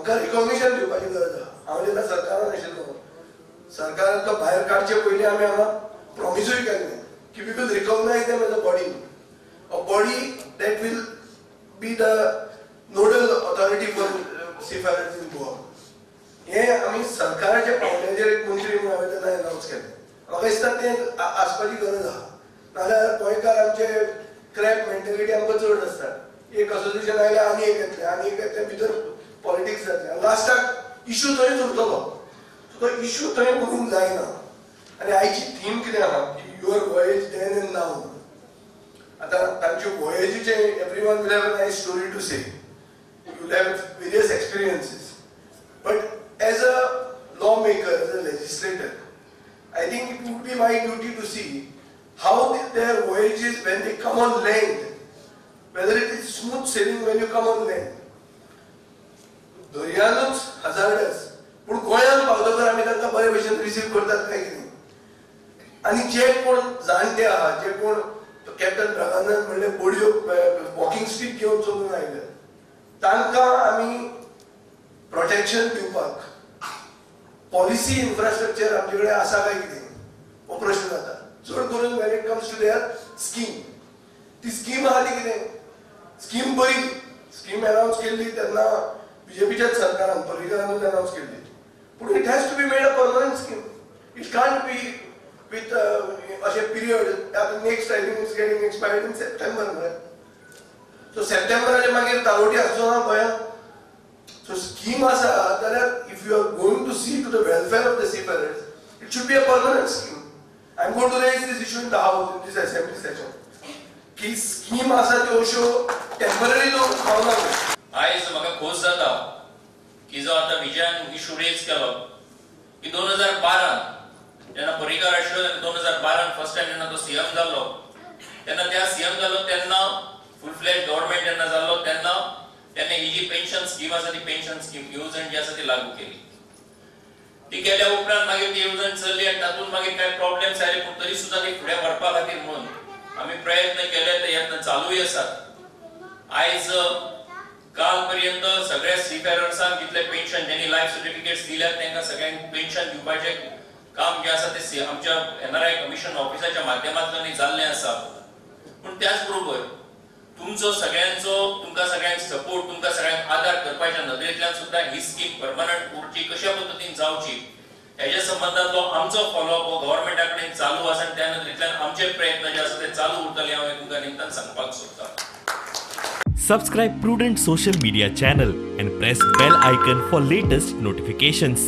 आमकां रिकॉग्निशन दिवपाची गरज आहा. हांव जेन्ना सरकारान आशिल्लो, सरकारांतलो भायर काडचे पयलीं आमी हांगा प्रॉमिसूय केल्लें की we will recognise them as a body, a body that will be the nodal authority for seafarers in Goa. हें आमी सरकाराच्या पावंड्याचेर एक मंत्री म्हणून हांवें तेन्ना अनावन्स केलें. म्हाका दिसता तें आसपाची गरज आहा. नाजाल्यार गोंयकार आमचे क्रॅप मेंटेलिटी आमकां चड आसता. एक असोसिएशन आयलें आनी एक येतलें आनी एक येतलें, भितर पॉलिटिक्स जातलें, लास्टाक इशू थंयच उरतलो. सो तो इशू थंय उरूंक जायना. आनी आयची थीम कितें आहा की your voyage then and now. आतां तांच्यो वॉयेजीचे everyone will have a nice story to say, you will have various experiences, but as a law maker, as a legislator, I think it would be my duty to see how their voyages when they come on land, whether it is smooth sailing when you come on land. दर्यानूच hazardous, पूण गोंयांत पावतकर आमी तांकां बरे भशेन receive करतात काय कितें. आनी जे कोण जाणटे आहा, जे कोण कॅप्टन ब्रागांझान म्हणले बोडयो वॉकिंग स्टीक घेवन चलून आयले, तांकां आमी प्रोटेक्शन दिवपाक पॉलिसी इन्फ्रास्ट्रक्चर आमचे कडेन आसा काय कितें हो प्रश्न जाता. चड करून when it comes to their scheme, ती स्कीम आहा ती कितें, स्कीम बरी, स्कीम अनावन्स केल्ली तेन्ना बीजेपीच्याच सरकारान, पर्रीकरानूच अनावन्स केल्ली, पूण it has to be made a permanent scheme. It can't be with अशें पिरियड. आतां next I think it's getting expired in September मरे, सो सप्टेंबराचे मागीर तालोटी आसचो ना गोंयांत. सो स्कीम आसा जाल्यार if you are going to see to the welfare of the seafarers, it should be a permanent scheme. I am going to raise this issue in the house in this assembly session की scheme आसा त्यो अश्यो temporary दवरूंक फावना. आयज म्हाका खोस जाता की जो आतां विजयान इशू रेज केलो की 2012 जेन्ना पर्रीकार आशिल्लो तेन्ना 2012 फर्स्ट टायम जेन्ना तो सीएम जाल्लो तेन्ना त्या सीएम जाल्लो तेन्ना फूल फ्लॅज गव्हर्मेंट जेन्ना जाल्लो तेन्ना तेन्ना ही जी पेन्शन स्कीम आसा ती पेन्शन स्कीम येवजण जी आसा ती लागू केली. ती केल्या उपरांत मागीर ती येवजण चल्ली आनी तातूंत मागीर कांय प्रॉब्लेम्स आयले, पूण तरी सुद्दां ती फुडें व्हरपा खातीर म्हणून आमी प्रयत्न केले, ते यत्न चालूय आसात. आयज काल पर्यंत सगळ्या सीफेरर्सांक जितले पेन्शन ज्यांनी लायफ सर्टिफिकेट्स दिल्यात तांकां सगळ्यांक पेन्शन दिवपाचें काम जें आसा तें आमच्या एनआरआय कमिशन ऑफिसाच्या माध्यमांतल्यान जाल्लें आसा. पूण त्याच बरोबर तुमचो सगळ्यांचो, तुमकां सगळ्यांक सपोर्ट, तुमकां सगळ्यांक आदार करपाच्या नदरेंतल्यान सुद्दां ही स्कीम परमनंट उरची, कशा पद्दतीन जावची हेज्या संबंदांतलो आमचो फॉलोअप हो गव्हर्मेंटा कडेन चालू आसा आनी त्या नदरेंतल्यान आमचे प्रयत्न जे आसा ते चालू उरतले हांव तुमकां निमतान सांगपाक सोदतां. Subscribe Prudent Social Media channel and press bell icon for latest notifications.